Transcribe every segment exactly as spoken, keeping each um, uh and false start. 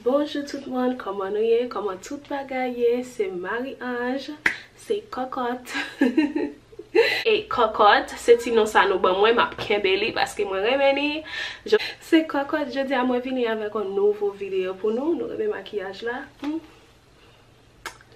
Bonjou tout moun, kòman nou ye? Kòman tout bagay ye? Se Marie Ange, se Kòkòt. E Kòkòt, se ti non sa nou ban mwen, m ap kenbe li paske mwen renmen li. Jo-, se Kòkòt, jodi a mwen vini avèk yon nouvo videyo pou nou. Nou renmen makiyaj la? Hmm?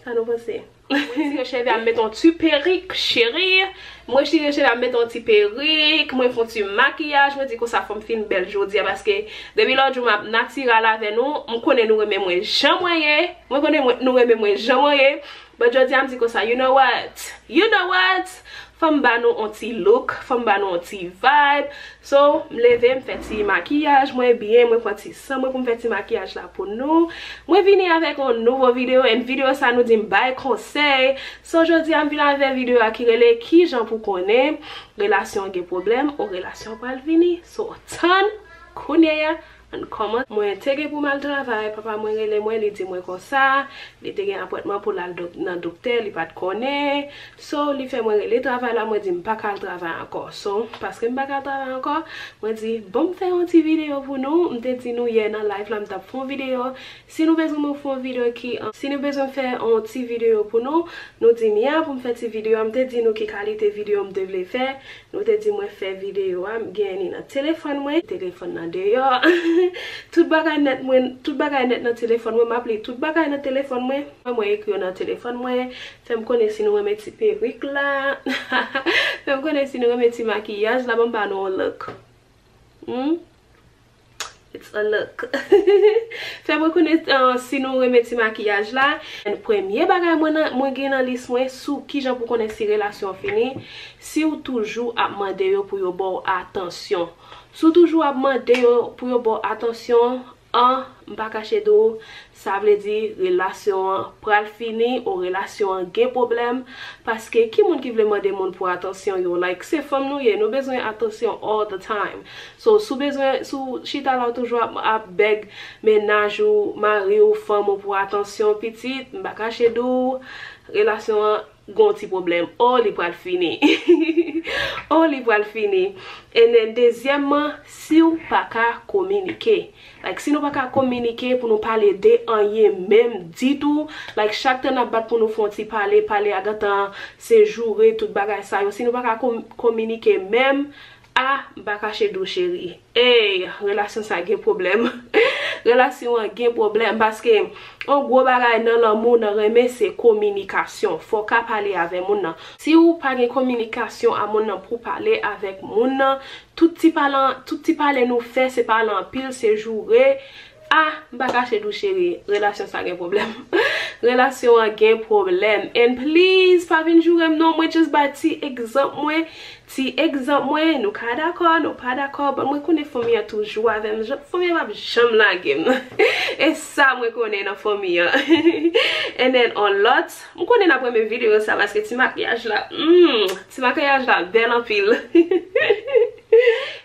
Sa nou panse? Mwen retire cheve a, m met yon ti perik, cheri. Mwen retire cheve a, m met yon ti perik, mwen fè yon ti makiyaj, mwen di konsa fò m fin bèl jodi a, paske depi lòt jou m ap natiral avè nou, m konnen nou renmen mwen jan mwen ye, mwen konnen mwen, nou renmen mwen jan mwen ye, but jodi a m di konsa, you know what? You know what? Fò m ba nou yon ti look, fò m ba nou yon ti vibe. So, m leve, m fè ti makiyaj mwen byen, mwen pran ti san mwen pou m fè ti makiyaj la pou nou. Mwen vini avèk yon nouvo videyo, and videyo sa nou di m bay konsèy. So, jodi a m vin avèk videyo a ki rele kijan pou konnen relasyon an gen pwoblèm ou relasyon an pral fini. So, tann kounye a, ann kòmanse. Mwen te gen pou m al travay, papa mwen rele mwen, li di mwen konsa, li te gen apwentman pou l al dòk-, nan doktè, li pa t konnen. So, li fè mwen rele travay la, mwen di m pa ka al travay ankò. So, paske m pa ka al travay ankò, mwen di, bon, m fè yon ti videyo pou nou. M te di nou yè nan live la, m t ap fè yon videyo. Si nou bezwen mwen fè yon videyo ki, si nou bezwen m fè yon ti videyo pou nou, nou di m ya pou m fè ti videyo a. M te di nou ki kalite videyo m te vle fè. Nou te di mwen fè videyo a, m gen li nan telefòn mwen. Telefòn nan deyò. Tout bagay nèt mwen, tout bagay nèt nan telefòn mwen, m ap li tout bagay nan telefòn mwen. Mwen, mwen ekri yo nan telefòn mwen. Fè m konnen si nou renmen ti perik la. Fè m konnen si nou renmen ti makiyaj la, ban m ba nou yon look. Hmm? It's a look. Fè mwen konnen, uh, si nou renmen ti makiyaj la. And premye bagay mwen nan, mwen gen nan lis mwen sou kijan pou konnen si relasyon an fini, si w toujou ap mande yo pou yo ba w atansyon. Si w toujou ap mande yo pou yo ba w atansyon, an, m pa kache di w, sa vle di relasyon an pral fini ou relasyon an gen pwoblèm, paske ki moun ki vle mande moun pou atansyon yo? Like, se fanm nou ye, nou bezwen atansyon all the time. So, si w bezwen, si w chita la w toujou ap, ap bèg mennaj ou, mari w, fanm ou pou atansyon, pitit, m pa kache di w, relasyon an gon ti pwoblèm. Oh, li pral fini. Oh, li pral fini. And then, dezyèmman, si w pa ka kominike. Like, si nou pa ka kominike pou nou pale de anyen menm ditou, like, chak tan n ap bat pou nou fè yon ti pale, pale a gentan se joure, tout bagay sa yo. Si nou pa ka kom-, kominike menm, ah, m pa kache di w, cheri. Ey, relasyon sa gen pwoblèm. Relasyon an gen pwoblèm paske yon gwo bagay nan lanmou, nan renmen, se kominikasyon. Fò w ka pale avè moun nan. Si w pa gen kominikasyon a moun nan pou w pale avèk moun nan, tout ti pale, tout ti pale nou fè, se pale anpil, se joure. Ah, m pa kache di w, cheri, relasyon sa gen pwoblèm. Relasyon an gen pwoblèm. And please, pa vin joure m non, mwen just bay ti egzanp mwen. Ti egzanp mwen, nou ka dakò, nou pa dakò, but mwen konnen fanmi an toujou avè m. Jan-, fanmi an p ap janm lage m. E sa mwen konnen nan fanmi an. And then, on lòt, m konnen n ap renmen videyo sa paske ti makiyaj la, hmm, ti makiyaj la bèl anpil.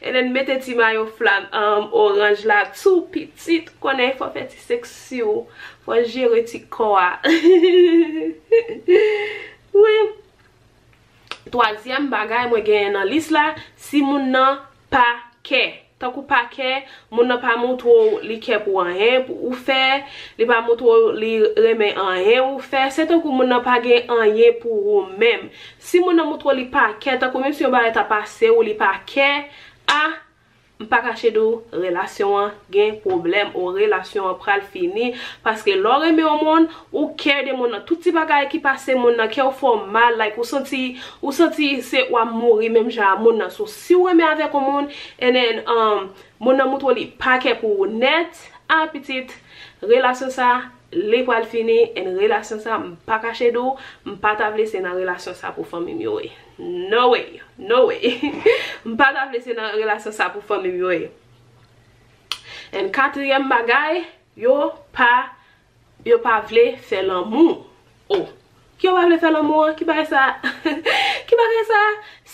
And then, mete ti mayo flam, um, oranj la tou, pitit, konnen fò fè ti seksi w, fò jere ti kò a. Wi. Twazyèm bagay mwen genyen nan lis la, si moun nan pa kè. Tankou pa kè, moun nan pa montre w li kè pou anyen pou ou fè, li pa montre w li renmen anyen ou fè. Se tankou moun nan pa gen anyen pou ou menm. Si moun nan montre w li pa kè, tankou menm si yon bagay ta pase ou, li pa kè, a, m pa kache di w, relasyon an gen pwoblèm, ou relasyon an pral fini, paske lè w renmen yon moun, ou care de moun nan, tout ti bagay ki pase moun nan, kè w fè w mal, like, ou santi, ou santi se w ap mouri menm jan a moun nan. So, si w renmen avèk yon moun, and then, um, moun nan montre w li pa care pou ou nèt, a, pitit, relasyon sa, li pral fini, and relasyon sa, m pa kache di w, m pa ta vle se nan relasyon sa pou fanmi m yo ye. No way, no way. M pa ta vle se nan relasyon sa pou fanmi m yo ye. And katriyèm bagay, yo pa, yo pa vle fè lanmou. Oh. Ki yo pa vle fè lanmou an? Ki bagay sa? Ki bagay sa?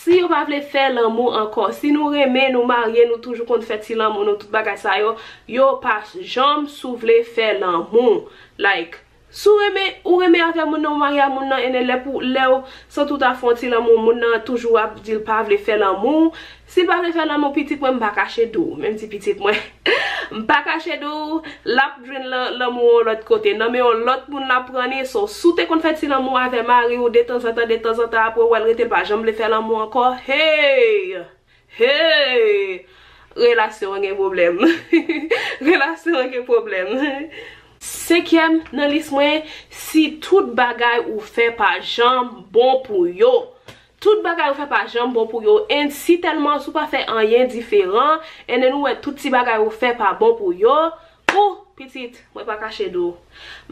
Si yo pa vle fè lanmou ankò, si nou renmen, nou marye, nou toujou konn fè ti lanmou, nou tout bagay sa yo, yo pa janm sou vle fè lanmou. Like, Si w renmen, ou renmen avè moun nan, ou marye a moun nan, e lè pou lè w santi w ta fè yon ti lanmou, moun nan toujou ap di l pa vle fè lanmou. Si l pa vle fè lanmou, pitit mwen, m pa kache di w, menm ti pitit mwen, m pa kache di w, l ap jwenn lan- lanmou yon lòt kote. Nan men yon lòt moun l ap pran li. So, si w te konn fè ti lanmou avè mari w detanzantan, detanzantan, apre w wè l rete, l pa janm vle fè lanmou ankò, hey! Hey! Relasyon an gen pwoblèm. Relasyon an gen pwoblèm. Senkyèm nan lis mwen, si tout bagay ou fè pa janm bon pou yo. Tout bagay ou fè pa janm bon pou yo. And si tèlman si w pa fè anyen diferan, and then ou wè tout ti bagay ou fè pa bon pou yo, ou, pitit, mwen pa kache di w.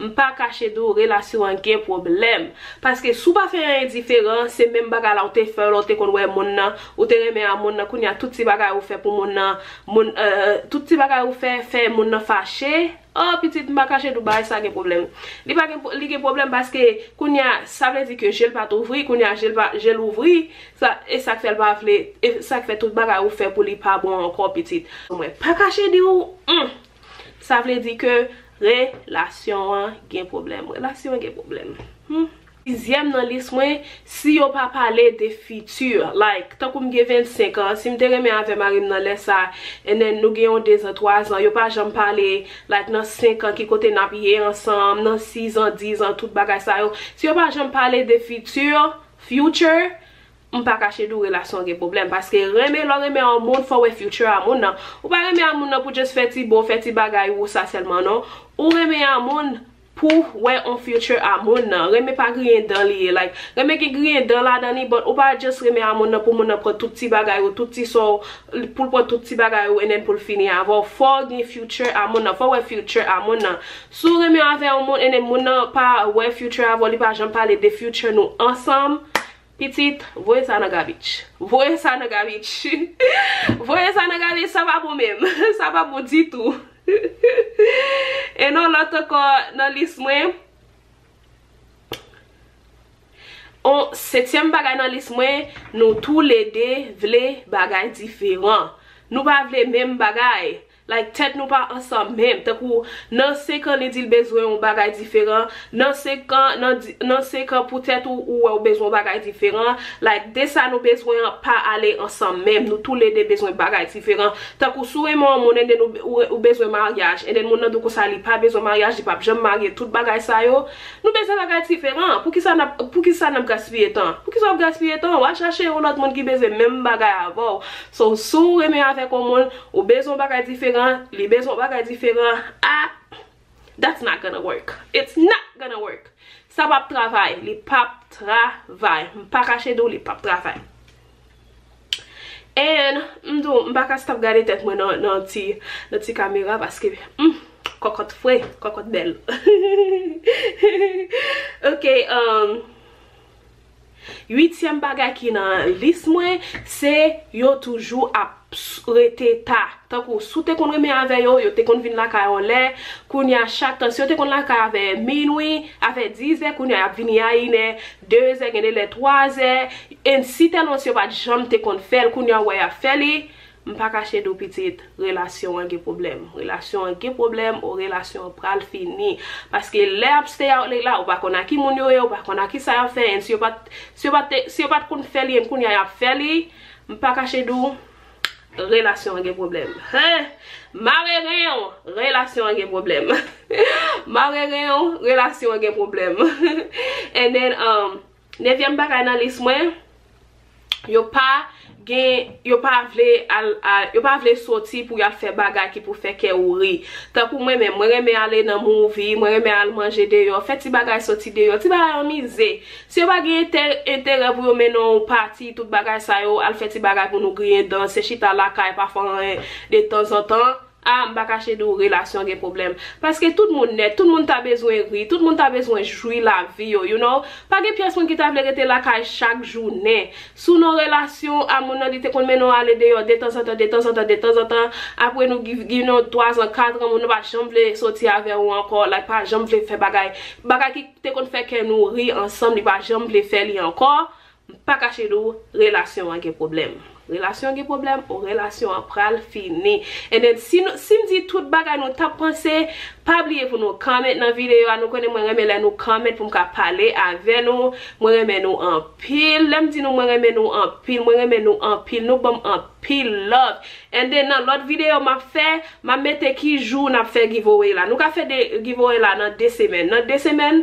M pa kache di w, relasyon an gen pwoblèm. Paske si w pa fè anyen diferan, se menm bagay la ou te fè lè w te konn wè moun nan, ou te renmen a moun nan, kounye a tout ti bagay ou fè pou moun nan, moun, euh, tout ti bagay ou fè, fè moun nan fache. Oh, pitit, m pa kache di w, bagay sa gen pwoblèm. Li pa gen, li gen pwoblèm paske kounye a, sa vle di ke je l pa t ouvri, kounye a, je l pa, je l ouvri, sa, e sa k fè l pa vle, e sa k fè tout bagay ou fè pou li pa bon ankò, pitit. Mwen pa kache di w, hmm. Sa vle di ke relasyon an gen pwoblèm. Relasyon an gen pwoblèm. Hmm. Sizyèm nan lis mwen, si yo pa pale de fiti, like, tankou m gen vennsenk an, si m te renmen avè mari m nan lè sa, and then nou gen yon dezan, twazan, yo pa janm pale, like, nan senk an, ki kote n ap ye ansanm, nan sizan, dizan, tout bagay sa yo. Si yo pa janm pale de fiti, future, m pa kache di w relasyon an gen pwoblèm. Paske renmen, lè w renmen yon moun, fò w wè future a moun nan. Ou pa renmen a moun nan pou just fè ti bo, fè ti bagay ou sa sèlman, non. Ou renmen a moun pou wè on future a moun nan. Renmen pa griyen dan li ye. Like, renmen gen griyen dan ladan li, but ou pa just renmen a moun nan pou moun nan pran tout ti bagay ou, tout ti sa w, pou l pran tout ti bagay ou, and then pou l fini avè w. Fò w gen future a moun nan. Fò w wè future a moun nan. Si w renmen avè yon moun, and then moun nan pa wè future avè w, li pa janm pale de future nou ansanm, pitit, voye sa nan gabich. Voye sa nan gabich. Voye sa nan gabich, sa pa bon menm. Sa pa bon ditou. E non, lòt ankò nan lis mwen. On setyèm bagay nan lis mwen, nou toulede vle bagay diferan. Nou pa vle menm bagay. Like, tèt nou pa ansanm menm. Tankou, nan senk an, li di l bezwen yon bagay diferan. Nan senk an, nan di- nan senk an, poutèt ou, ou wè ou bezwen yon bagay diferan. Like, de sa nou bezwen an pa ale ansanm menm. Nou toulede bezwen bagay diferan. Tankou, si w renmen yon moun, and then ou, ou, ou bezwen maryaj, and then moun nan di w konsa li pa bezwen maryaj, li p ap janm marye, tout bagay sa yo. Nou bezwen bagay diferan. Poukisa n ap, poukisa n ap gaspiye tan? Poukisa w ap gaspiye tan? W al chache yon lòt moun ki bezwen menm bagay avè w. So, si w renmen avèk yon moun, ou bezwen yon bagay diferan, li bezwen yon bagay diferan, ah, that's not gonna work. It's not gonna work. Sa p ap travay, li p ap travay. M pa kache di w, li p ap travay. And, m di w, m pa ka stop gade tèt mwen nan, nan ti, nan ti kamera paske, hmm, kòkòt fre, kòkòt bèl. Ok, um, uityèm bagay ki nan lis mwen, se yo toujou ap s- rete ta. Tankou, si w te konn renmen avè yo, yo te konn vin lakay ou lè, kounye a chak tan, si yo te konn lakay avè minwi, avè dizè, kounye a y ap vini a inè, dezè, gen de lè twazè, and si tèlman si yo pa t janm te konn fè l, kounye a w wè y ap fè li, m pa kache di w pitit, relasyon an gen pwoblèm. Relasyon an gen pwoblèm, o relasyon an pral fini. Paske lè y ap stay out late la, ou pa konn a ki moun yo ye, ou pa konn a ki sa y ap fè, and si yo pa t, si yo pa t, si yo pa t konn fè li, and kounye a y ap fè li, m pa kache di w, relasyon an gen pwoblèm. Hen! Mare ren w, relasyon an gen pwoblèm. Mare ren w, relasyon an gen pwoblèm. And then, um, nevyèm bagay nan lis mwen, yo pa gen, yo pa vle al, al, yo pa vle soti pou y al fè bagay ki pou fè kè w ri. Tankou mwen menm, mwen renmen ale nan movie, mwen renmen al manje deyò, fè ti bagay soti deyò, ti bagay anmize. Si yo pa gen enterè pou yo mennen w pati, tout bagay sa yo, al fè ti bagay pou nou griyen dan, se chita lakay pa fè anyen detanzantan, a, m pa kache di w, relasyon gen pwoblèm. Paske tout moun nèt, tout moun ta bezwen ri, tout moun ta bezwen jwi lavi yo, you know. Pa gen pyès moun ki ta vle rete lakay chak jounen. Si w nan relasyon a moun nan, li te konn mennen w ale deyò detanzantan, detanzantan, detanzantan, apre nou gi- gen yon twazan, katran, moun nan pa janm vle soti avè w ankò, like, pa janm vle fè bagay. Bagay ki te konn fè kè nou ri ansanm, li pa janm vle fè li ankò. M pa kache di w, relasyon an gen pwoblèm. Relasyon an gen pwoblèm, ou relasyon an pral fini. And then, si, nou, si m di tout bagay nou t ap panse, pa bliye pou nou comment nan videyo a. Nou konnen mwen renmen lè nou comment pou m ka pale avè nou. Mwen renmen nou anpil. Lè m di nou mwen renmen nou anpil, mwen renmen nou anpil. Nou ban m anpil love. And then, nan lòt videyo m ap fè, m ap mete ki jou n ap fè giveaway la. Nou ka fè de giveaway la nan de semèn. Nan de semèn,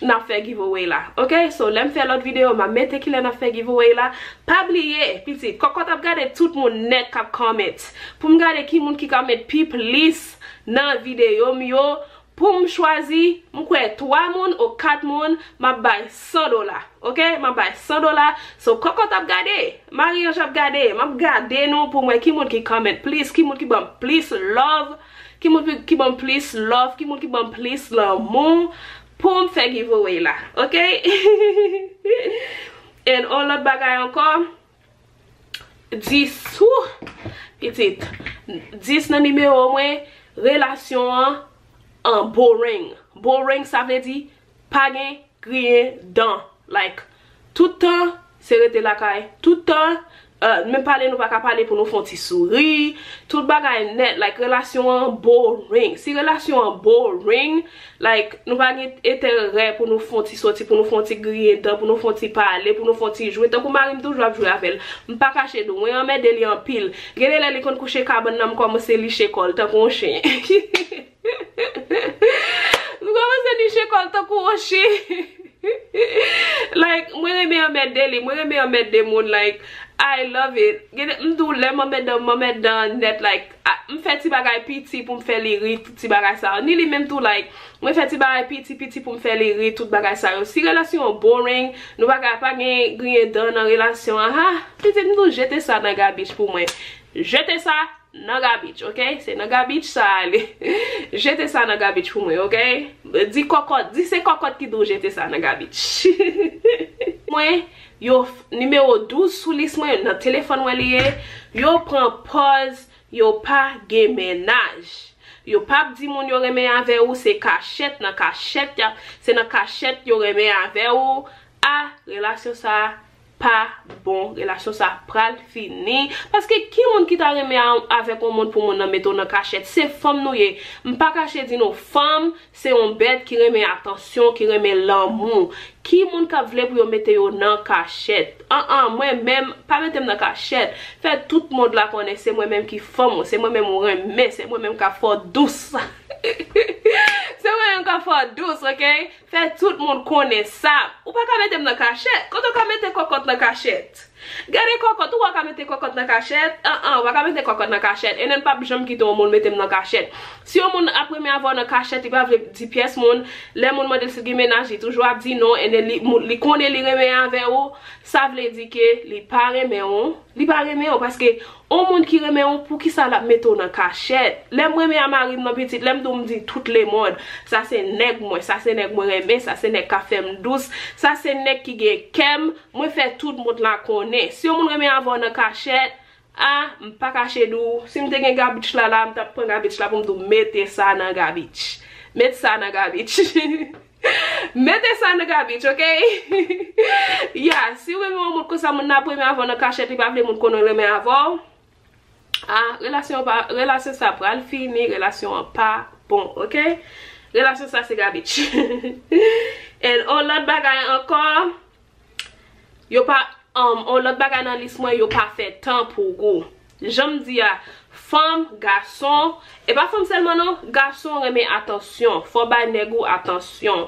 n ap fè giveaway la. Ok? So, lè m fè lòt videyo, m ap mete kilè n ap fè giveaway la. Pa bliye, pitit, kòkòt ap gade tout moun nèt k ap comment. Pou m gade ki moun ki comment pi plis nan videyo m yo. Pou m chwazi, m kwè twa moun ou kat moun, m ap bay san dola. Ok? M ap bay san dola. So, kòkòt ap gade, Marie-Ange ap gade, m ap gade nou pou m wè ki moun ki comment plis, ki moun ki ban m plis love, ki moun ki ban m plis love, ki moun ki ban m plis lanmou pou m fè giveaway la. Ok? And on lòt bagay ankò, dis, wou, pitit, dis nan nimewo mwen, relasyon an, an boring. Boring, sa vle di pa gen griyen dan. Like, tout tan, se rete lakay. Tout tan, uh, menm pale nou pa ka pale pou nou fè yon ti souri. Tout bagay nèt, like, relasyon an boring. Si relasyon an boring, like, nou pa gen enterè pou nou fè yon ti soti, pou nou fè yon ti griyen dan, pou nou fè yon ti pale, pou nou fè yon ti jwe. Tankou mari m toujou ap jwe avè l. M pa kache di w, mwen anmède li anpil. Gen de lè li konn kouche kabann nan, m kòmanse liche kò l tankou yon chen. M kòmanse liche kò l tankou yon chen. Like, mwen renmen anmède li, mwen renmen anmède moun, like, I love it. Gen de, m di w lè m anmède, m anmède nèt, like, a, m fè ti bagay piti pou m fè li ri, tout ti bagay sa yo. Ni li menm tou, like, mwen fè ti bagay piti, piti pou m fè li ri, tout bagay sa yo. Si relasyon an boring, nou pa ka, pa gen griyen dan nan relasyon an, ha, pitit m di w jete sa nan gabich pou mwen. Jete sa nan gabich, ok? Se nan gabich sa ale. Jete sa nan gabich pou mwen, ok? Di kòkòt, di se kòkòt ki di w jete sa nan gabich. Mwen, yo f-, nimewo douz sou lis mwen, nan telefòn mwen li ye. Yo pran pòz yo pa gen mennaj. Yo p ap di moun yo renmen avè ou, se kachèt, nan kachèt, y ap, se nan kachèt yo renmen avè ou. A, relasyon sa a pa bon, relasyon sa pral fini. Paske ki moun ki ta renmen a-, avèk yon moun pou moun nan mete w nan kachèt? Se fanm nou ye. M pa kache di nou, fanm se yon bèt ki renmen atansyon, ki renmen lanmou. Ki moun k ap vle pou yo mete yo nan kachèt? An an, mwen menm, pa mete m nan kachèt. Fè tout mond la konnen se mwen menm ki fanm ou, se mwen menm ou renmen, se mwen menm k ap fè w dous. Se mwen menm k ap fè w dous, ok? Fè tout moun konnen sa. Ou pa ka mete m nan kachèt. Kote w ka mete kòkòt nan kachèt? Gade kòkòt, ou pa ka mete kòkòt nan kachèt. An an, ou pa ka mete kòkòt nan kachèt. And then p ap janm kite yon moun mete m nan kachèt. Si yon moun ap renmen avè w nan kachèt, li pa vle di pyès moun. Lè moun mande l si l gen mennaj, li toujou ap di non. And then li, moun, li konnen li renmen avè w. Sa vle di ke li pa renmen w. Li pa renmen w paske yon moun ki renmen w, poukisa l ap mete w nan kachèt? Lè m renmen a mari m nan pitit, lè m di w m di tout lemonn, sa se nèg mwen, sa se nèg mwen renmen, sa se nèg k ap fè m dous, sa se nèg ki gen kè m, mwen fè tout mond la konnen. Si yon moun renmen avè w nan kachèt, a, m pa kache di w, si m te gen gabich la la, m t ap pran gabich la pou m di w mete sa nan gabich. Met sa nan gabich. Mete sa nan gabich, ok? Ya, si w renmen yon moun konsa, moun nan ap renmen avè w nan kachèt, li pa vle moun konnen l renmen avè w. A, relasyon pa, relasyon sa pral fini, relasyon an pa bon, ok? Relasyon sa se gabich. And on lòt bagay ankò, yo pa, um, on lòt bagay nan lis mwen, yo pa fè tan pou ou. Jan m di a, fanm, gason, e pa fanm sèlman non, gason renmen atansyon. Fò bay nèg ou atansyon.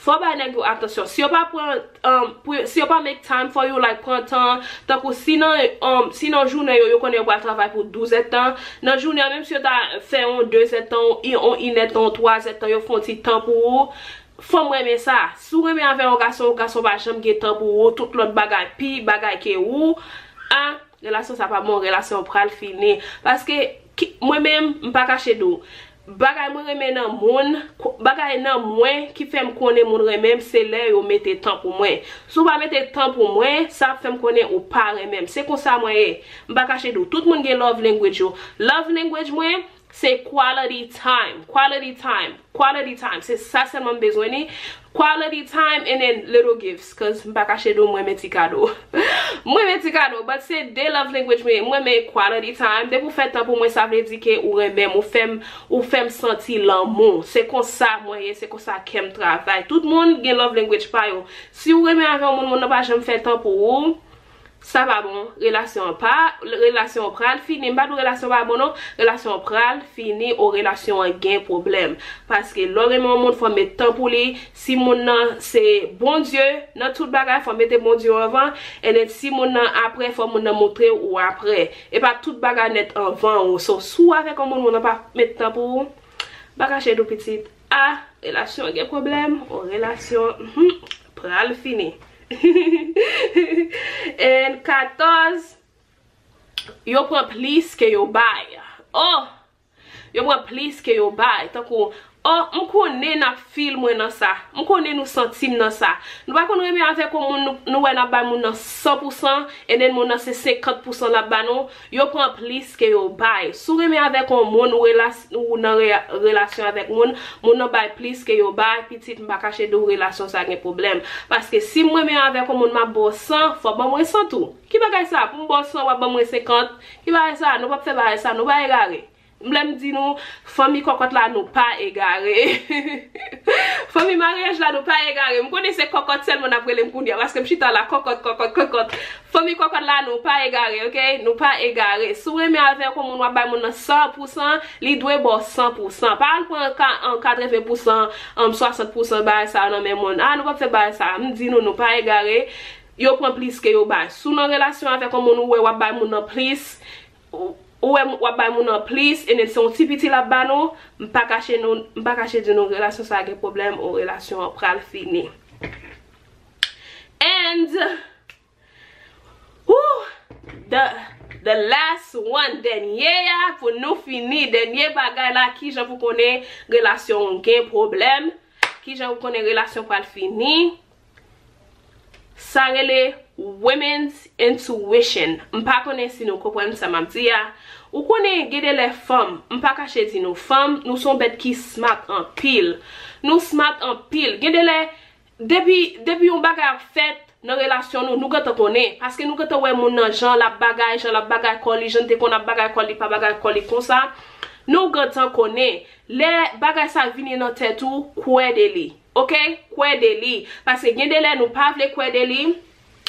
Fò bay nèg ou atansyon. Si yo pa pran, um, pou, si yo pa make time for you, like, pran tan, tankou si nan, um, si nan jounen yo, yo konnen yo pral travay pou douz èdtan, nan jounen an, menm si yo ta fè yon de zèdtan, yon, yon inèdtan, yon twa zèdtan, yo fè yon ti tan pou ou, fanm renmen sa. Si w renmen avè yon gason, yon gason pa janm gen tan pou ou, tout lòt bagay pi bagay ke ou, a, relasyon sa pa bon, relasyon pral fini. Paske, ki, mwen menm, m pa kache di w, bagay mwen renmen nan moun, ko-, bagay nan mwen ki fè m konnen moun renmen m, se lè yo mete tan pou mwen. Si w pa mete tan pou mwen, sa ap fè m konnen ou pa renmen m. Se konsa mwen ye. M pa kache di w, tout moun gen love language yo. Love language mwen, Se quality time, quality time, quality time. Se sa sèlman m bezwen ni. Quality time and then little gifts, 'cause m pa kache di w mwen renmen ti kado. Mwen renmen ti kado, but se de love language mwen, mwen renmen quality time. Depi w fè tan pou mwen, sa vle di ke ou renmen m, ou fè m, ou fè m santi lanmou. Se konsa mwen ye, se konsa kè m travay. Tout moun gen love language pa yo. Si w renmen avè yon moun, moun nan pa janm fè tan pou ou, sa pa bon. Relasyon an pa, relasyon an pral fini. M pa di w relasyon pa bon non. Relasyon an pral fini, o relasyon an gen pwoblèm. Paske lè w renmen yon moun, fò w met tan pou li. Si moun nan se Bondye nan tout bagay, fò w mete Bondye anvan. And then si moun nan apre, fò moun nan montre w ou apre. E pa tout bagay nèt anvan ou. So, si w avèk yon moun, moun nan pa met tan pou ou, m pa kache di w pitit. Ah, relasyon an gen pwoblèm, o relasyon, mhm, pral fini. And katòz, yo pran plis ke yo bay. Oh, yo pran plis ke yo bay. Tankou, oh, m konnen n ap feel mwen nan sa. M konnen nou santi m nan sa. Nou pa konn renmen avèk yon moun, nou, nou wè n ap bay moun nan san pou san, and then moun nan se senkant pou san l ap ba nou. Yo pran plis ke yo bay. Si w renmen avèk yon moun, ou relas-, ou nan re-, relasyon avèk moun, moun nan bay plis ke yo bay, pitit, m pa kache di w relasyon sa gen pwoblèm. Paske si m renmen avèk yon moun, m ap ba w san, fò w ban mwen san tou. Ki bagay sa? Pou m ba w san, w ap ban mwen senkant? Ki bagay sa? Nou p ap fè bagay sa, nou pa egare. Lè m di nou, fanmi kòkòt la, nou pa egare. Fanmi maryaj la, nou pa egare. M konnen se kòkòt sèlman n ap rele m kounye a, paske m chita la, kòkòt, kòkòt, kòkòt. Fanmi kòkòt la, nou pa egare, ok? Nou pa egare. Si w renmen avèk yon moun, w ap bay moun nan san pou san, li dwe ba w san pou san. Pa al pran ka-, an, katreven pou san, an, swasant pou san bagay sa yo nan men moun. Ah, nou p ap fè bagay sa. M di nou, nou pa egare. Yo pran plis ke yo bay. Si w nan relasyon avèk yon moun, ou wè w ap bay moun nan plis, ou, ou wè w ap bay moun nan plis, e se yon ti piti l ap ba nou, m pa kache nou, m pa kache di nou relasyon sa gen pwoblèm, o relasyon an pral fini. And, whew, the, the last one, dènye a, pou nou fini, dènye bagay la, kijan pou konnen relasyon w gen pwoblèm, kijan pou konnen relasyon pral fini. Sa rele women's intuition. M pa konnen si nou konprann sa m ap di a. Ou konnen, gen de lè fanm, m pa kache di nou, fanm, nou se yon bèt ki smart anpil. Nou smart anpil. Gen de lè, depi, depi yon bagay ap fèt nan relasyon nou, nou gentan konnen. Paske nou gentan wè moun nan, jan l ap bagay, jan l ap bagay kò li, jan l te konn ap bagay kò li, pa bagay kò li konsa. Nou gentan konnen. Lè bagay sa vini nan tèt ou, kwè de li. Ok? Kwè de li. Paske gen de lè nou pa vle kwè de li.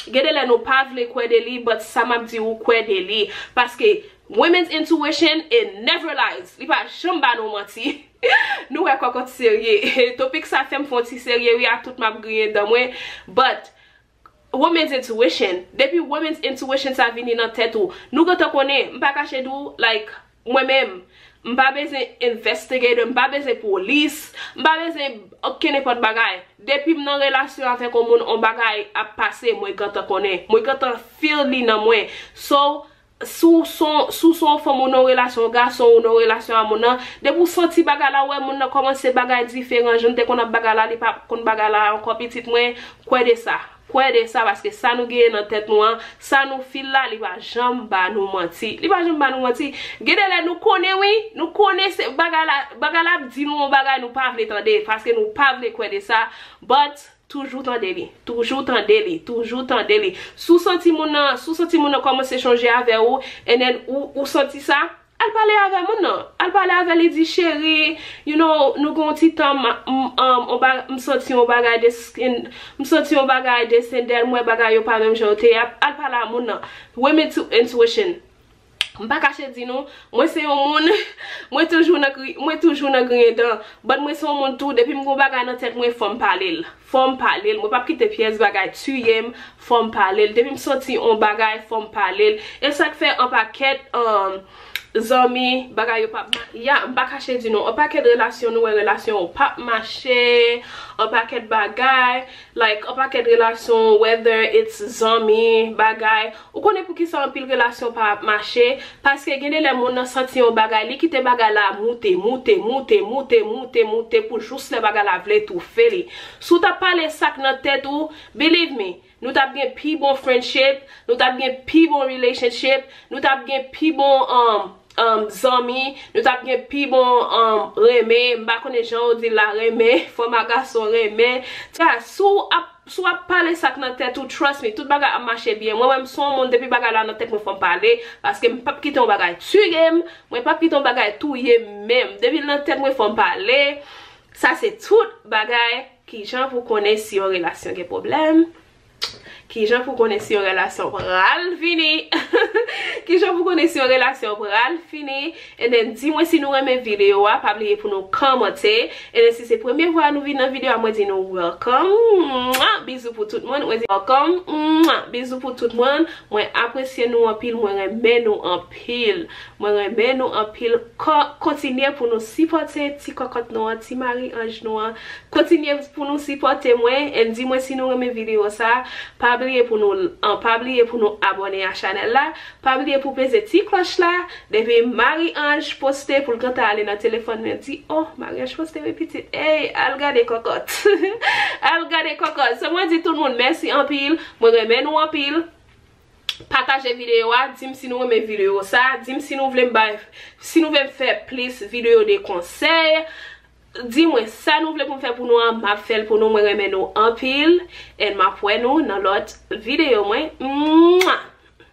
Gen de lè nou pa vle kwè de li, but sa m ap di ou, kwè de li. Paske women's intuition, it never lies. Li pa janm ba nou manti. Nou wè kòkòt serye. Topik sa fè m fè yon ti serye, wi, a tout m ap griyen dan mwen. But women's intuition. Depi women's intuition sa vini nan tèt ou, nou gentan konnen, m pa kache di w, like, mwen menm, m pa bezwen investigator, m pa bezwen polis, m pa bezwen okenn nenpòt bagay. Depi m nan relasyon avèk yon moun, yon bagay ap pase, mwen gentan konnen. Mwen gentan feel li nan mwen. So, si w se yon, si w se yon fanm ou nan relasyon, yon gason ou nan relasyon a moun nan, depi w santi bagay la, w wè moun nan kòmanse bagay diferan, jan l te konn ap bagay la, li pa konn bagay la ankò, pitit mwen, kwè de sa. Kwè de sa, paske sa nou genyen nan tèt nou an, sa nou feel la, li pa janm ba nou manti. Li pa janm ba nou manti. Gen de lè nou konnen, wi, nou konnen se bagay la, bagay la ap di nou yon bagay nou pa vle tande, paske nou pa vle kwè de sa, but toujou tande li, toujou tande li, toujou tande li. Si w santi moun nan, si w santi moun nan kòmanse chanje avè w, and then ou, ou santi sa, al pale avè moun nan. Al pale avè li, di, cheri, you know, nou gen yon ti tan, m, m, um, on ba-, m santi yon bagay de skin, m santi yon bagay de sendèl, m wè bagay yo pa menm jan yo te ye. Al pale a moun nan. Women to intuition. M pa kache di nou, mwen se yon moun, mwen toujou nan gri-, mwen toujou nan griyen dan. But mwen se yon moun tou, depi m gon bagay nan tèt mwen, fò m pale l. Fò m pale l. Mwen p ap kite pyès bagay tiye m. Fò m pale l. Depi m santi on bagay, fò m pale l. E sa k fè on pakèt, um, zanmi, bagay yo p ap ma-, ya, m pa kache di nou. On pakèt relasyon, nou wè relasyon yo p ap mache. On pakèt bagay, like, on pakèt relasyon, whether it's zanmi, bagay. Ou konnen poukisa anpil relasyon pa ap mache? Paske gen de lè moun nan santi yon bagay, li kite bagay la moute, moute, moute, moute, moute, moute pou jous lè bagay la vle toufe li. Si w t ap pale sa k nan tèt ou, believe me, nou t ap gen pi bon friendship, nou t ap gen pi bon relationship, nou t ap gen pi bon, um, um, zanmi, nou t ap gen pi bon, um, renmen, m pa konnen jan yo di la, renmen, fanm ak gason renmen. Sa, si w ap, si w ap pale sa k nan tèt ou, trust me, tout bagay ap mache byen. Mwen menm, si yon moun, depi bagay la nan tèt mwen, fò m pale, paske m p ap kite yon bagay tiye m, mwen p ap kite yon bagay touye m menm. Depi l nan tèt mwen, fò m pale. Sa se tout bagay. Kijan pou konnen si yon relasyon gen pwoblèm? Kijan pou konnen si yon relasyon pral fini? Kijan pou konnen si yon relasyon pral fini? And then, di mwen si nou renmen videyo a, pa bliye pou nou kòmante. And then, si se premye fwa nou vin nan videyo a, mwen di nou welcome. Mwah! Bizou pou tout moun. Mwen di welcome. Mwah! Bizou pou tout moun. Mwen apresye nou anpil, mwen renmen nou anpil. Mwen renmen nou anpil. Ko-, kontinye pou nou sipòte ti kòkòt nou an, ti mari anj nou an. Kontinye pou nou sipòte mwen, and di mwen si nou renmen videyo sa. Pa bliye pou nou, an, pa bliye pou nou abòne a chanèl la. Pa bliye pou peze ti klòch la. Depi Mari Anj poste pou l gentan ale nan telefòn mwen di, oh, Mari Anj poste wi pitit. Ey, al gade kòkòt. Al gade kòkòt. So mwen di tout moun mèsi anpil. Mwen renmen nou anpil. Pataje videyo a, di m si nou renmen videyo sa, di m si nou vle m bay, si nou vle m fè plis videyo de konsèy. Di mwen sa nou vle pou m fè pou nou an, m ap fè l pou nou. Mwen renmen nou anpil, and m ap wè nou nan lòt videyo mwen. Mwah!